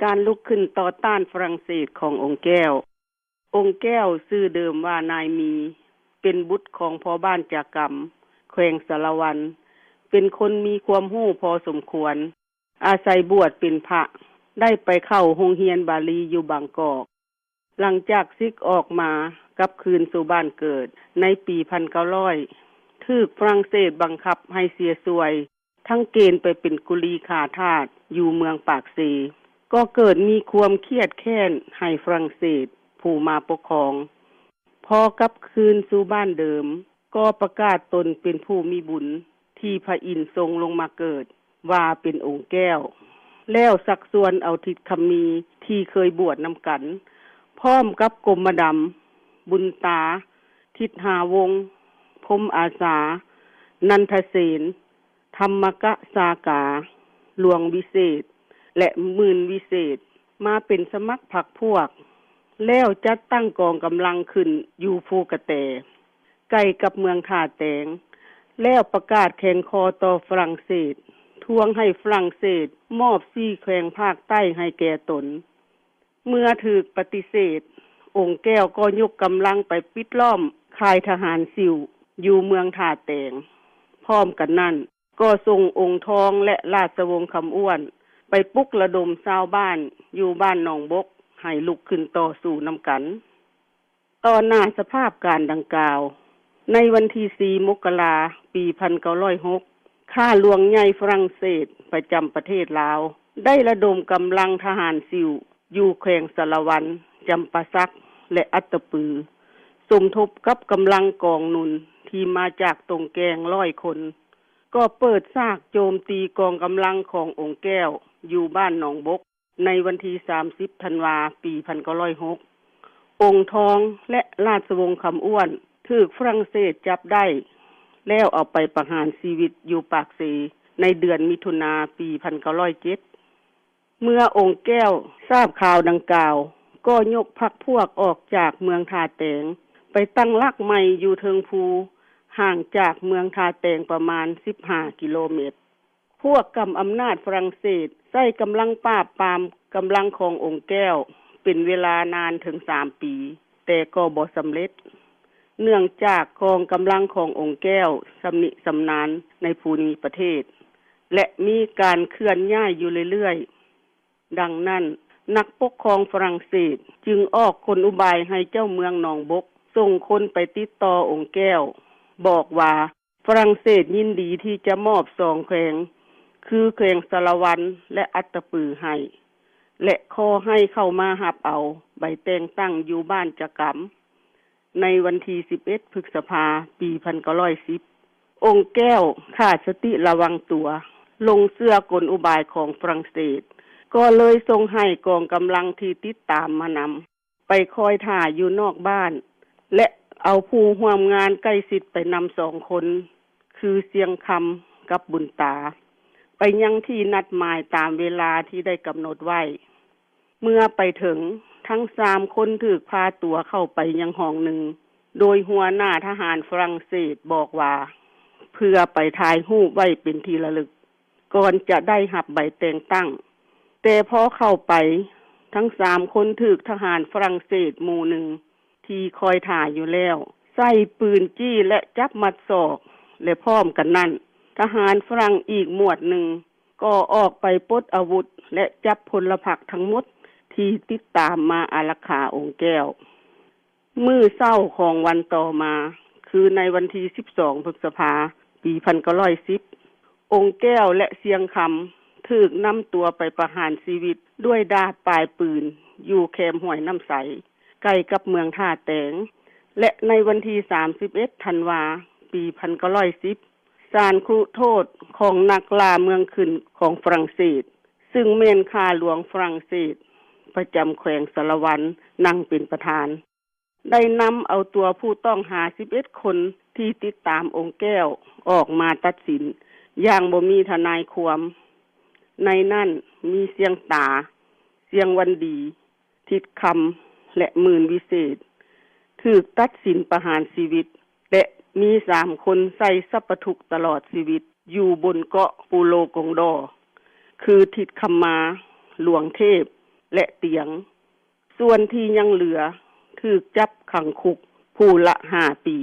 ການລຸກຂຶ້ນຕໍ່ຕ້ານຝຣັ່ງເສດຂອງອົງແກ້ວ. ອົງແກ້ວຊື່ເດີມວ່ານາຍມີ, ເປັນບຸດຂອງພໍ່ບ້ານຈາກຳ ແຂວງສາລະວັນ, ເປັນຄົນມີຄວາມຮູ້ພໍສົມຄວນ, ອາໄສບວດເປັນພະ, ໄດ້ໄປເຂົ້າໂຮງຮຽນບາລີຢູ່ບາງກອກ. ຫຼັງຈາກສິກອອກມາ ກັບຄືນສູ່ບ້ານເກີດໃນປີພັນເກົ້າຮ້ອຍ ຖືກຝຣັ່ງເສດບັງຄັບໃຫ້ເສຍສວຍ ທັງເກນໄປເປັນກຸລີຂ້າທາດຢູ່ເມືອງປາກເຊ, ກໍເກີດມີຄວາມຄຽດແຄ້ນໃຫ້ຝຣັ່ງເສດຜູ້ມາປົກຄອງ. ພໍກັບຄືນສູ່ບ້ານເດີມ, ກໍປະກາດຕົນເປັນຜູ້ມີບຸນທີ່ພະອິນຊົງລົງມາເກີດ ວ່າເປັນອົງແກ້ວ, ແລ້ວຊັກຊວນເອົາທິດຄຳມີທີ່ເຄີຍບວດນຳກັນ ພ້ອມກັບກົມມະດຳ, ບຸນຕາ, ທິດຫາວົງ, ພົມອາສາ, ນັນທະເສນ, ທຳມະກະສາກາ, ຫຼວງວິເສດ ແລະ ໝື່ນວິເສດ ມາເປັນສະໝັກພັກພວກ, ແລ້ວຈັດຕັ້ງກອງກຳລັງຂຶ້ນຢູ່ພູກະແຕ ໃກ້ກັບເມືອງທ່າແຕງ, ແລ້ວປະກາດແຂງຄໍຕໍ່ຝຣັ່ງເສດ, ທວງໃຫ້ຝຣັ່ງເສດມອບສີ່ແຂວງພາກໃຕ້ໃຫ້ແກ່ຕົນ. ເມື່ອຖືກປະຕິເສດ, ອົງແກ້ວກໍຍົກກຳລັງໄປປິດລ້ອມຄ້າຍທະຫານຊິວຢູ່ເມືອງທ່າແຕງ. ພ້ອມກັນນັ້ນ, ກໍສົ່ງອົງທອງ ແລະ ລາຊະວົງຄຳອ້ວນ ໄປປຸກລະດົມຊາວບ້ານຢູ່ບ້ານໜອງບົກ ໃຫ້ລຸກຂຶ້ນຕໍ່ສູ້ນຳກັນ. ຕໍ່ໜ້າສະພາບການດັ່ງກ່າວ, ໃນວັນທີສີ່ ມົກກະລາ ປີພັນເກົ້າຮ້ອຍຫົກ ຂ້າຫຼວງໃຫຍ່ຝຣັ່ງເສດປະຈຳປະເທດລາວ ໄດ້ລະດົມກຳລັງທະຫານຊິວຢູ່ແຂວງສາລະວັນ, ຈຳປາສັກ ແລະ ອັດຕະປື, ສົມທົບກັບກຳລັງກອງໜູນທີ່ມາຈາກຕົງແກງຮ້ອຍຄົນ, ກໍເປີດສາກໂຈມຕີກອງກຳລັງຂອງອົງແກ້ວຢູ່ບ້ານໜອງບົກ ໃນວັນທີສາມສິບ ທັນວາ ປີພັນເກົ້າຮ້ອຍຫົກ. ອົງທອງ ແລະ ລາຊະວົງຄຳອ້ວນ ຖືກຝຣັ່ງເສດຈັບໄດ້ ແລ້ວເອົາໄປປະຫານຊີວິດຢູ່ປາກເຊ ໃນເດືອນມິຖຸນາ ປີພັນເກົ້າຮ້ອຍເຈັດ. ເມື່ອອົງແກ້ວຊາບຂ່າວດັ່ງກ່າວ, ກໍຍົກພັກພວກອອກຈາກເມືອງທ່າແຕງ ໄປຕັ້ງຫຼັກໃໝ່ຢູ່ເທິງພູ, ຫ່າງຈາກເມືອງທ່າແຕງປະມານສິບຫ້າກິໂລແມັດ. ພວກກຳອຳນາດຝຣັ່ງເສດໃຊ້ກຳລັງປາບປາມກຳລັງຂອງອົງແກ້ວເປັນເວລານານເຖິງສາມປີ, ແຕ່ກໍບໍ່ສຳເລັດ, ເນື່ອງຈາກກອງກຳລັງຂອງອົງແກ້ວຊຳນິຊຳນານໃນພູມິເມປະເທດ ແລະ ມີການເຄື່ອນຍ້າຍຢູ່ເລື້ອຍໆ. ດັ່ງນັ້ນ, ນັກປົກຄອງຝຣັ່ງເສດຈຶ່ງອອກກົນອຸບາຍໃຫ້ເຈົ້າເມືອງໜອງບົກສົ່ງຄົນໄປຕິດຕໍ່ອົງແກ້ວ, ບອກວ່າ ຝຣັ່ງເສດຍິນດີທີ່ຈະມອບສອງແຂວງ ຄືແຂວງສາລະວັນ ແລະ ອັດຕະປືໃຫ້ ແລະ ຂໍໃຫ້ເຂົ້າມາຮັບເອົາໃບແຕ່ງຕັ້ງຢູ່ບ້ານຈະກຳ. ໃນວັນທີສິບເອັດ ພຶດສະພາ ປີພັນເກົ້າຮ້ອຍສິບ ອົງແກ້ວຂາດສະຕິລະວັງຕົວ, ຫຼົງເຊື່ອກົນອຸບາຍຂອງຝຣັ່ງເສດ, ກໍເລີຍສົ່ງໃຫ້ກອງກຳລັງທີ່ຕິດຕາມມານຳ ໄປຄອຍຖ້າຢູ່ນອກບ້ານ ແລະ ເອົາຜູ້ຮ່ວມງານໃກ້ຊິດໄປນຳສອງຄົນ ຄື ຊຽງຄຳ ກັບ ບຸນຕາ ໄປຍັງທີ່ນັດໝາຍຕາມເວລາທີ່ໄດ້ກຳນົດໄວ້. ເມື່ອໄປເຖິງ, ທັງສາມຄົນຖືກພາຕົວເຂົ້າໄປຍັງຫ້ອງໜຶ່ງ ໂດຍຫົວໜ້າທະຫານຝຣັ່ງເສດບອກວ່າ ເພື່ອໄປຖ່າຍຮູບໄວ້ເປັນທີ່ລະລຶກ ກ່ອນຈະໄດ້ຮັບໃບແຕ່ງຕັ້ງ. ແຕ່ພໍເຂົ້າໄປ, ທັງສາມຄົນຖືກທະຫານຝຣັ່ງເສດໝູ່ໜຶ່ງທີ່ຄອຍຖ້າຢູ່ແລ້ວ ໃຊ້ປືນຈີ້ ແລະ ຈັບມັດສອກ, ແລະ ພ້ອມກັນນັ້ນ, ທະຫານຝຣັ່ງອີກໝວດໜຶ່ງກໍອອກໄປປົດອາວຸດ ແລະ ຈັບພົນລະພັກທັງໝົດທີ່ຕິດຕາມມາອາລັກຂາອົງແກ້ວ. ມື້ເຊົ້າຂອງວັນຕໍ່ມາ, ຄືໃນວັນທີສິບສອງ ພຶດສະພາ ປີພັນເກົ້າຮ້ອຍສິບ, ອົງແກ້ວ ແລະ ຊຽງຄຳ ຖືກນຳຕົວໄປປະຫານຊີວິດດ້ວຍດາບປາຍປືນຢູ່ແຄມຫ້ວຍນ້ຳໃສ ໃກ້ກັບເມືອງທ່າແຕງ ແລະ ໃນວັນທີສາມສິບເອັດ ທັນວາ ປີພັນເກົ້າຮ້ອຍສິບ, ສານຄຸໂທດຂອງນັກລ່າເມືອງຂຶ້ນຂອງຝຣັ່ງເສດ ຊຶ່ງແມ່ນຂ້າຫຼວງຝຣັ່ງເສດປະຈຳແຂວງສາລະວັນ ນັ່ງເປັນປະທານ ໄດ້ນຳເອົາຕົວຜູ້ຕ້ອງຫາສິບເອັດຄົນທີ່ຕິດຕາມອົງແກ້ວອອກມາຕັດສິນຢ່າງບໍ່ມີທະນາຍຄວາມ. ໃນນັ້ນມີຊຽງຕາ, ຊຽງວັນດີ, ທິດຄຳ ແລະ ໝື່ນວິເສດ ຖືກຕັດສິນປະຫານຊີວິດ ແລະ ມີສາມຄົນໃສ່ສັບປະທຸກຕະຫຼອດຊີວິດຢູ່ບົນເກາະປູໂລກົງດໍ, ຄື ທິດຄຳມາ, ຫຼວງເທບ, ແລະຕຽງ ສ່ວນທີ່ຍັງເຫຼືອ ຖືກຈັບຂັງຄຸກ ຜູ້ລະຫ້າປີ.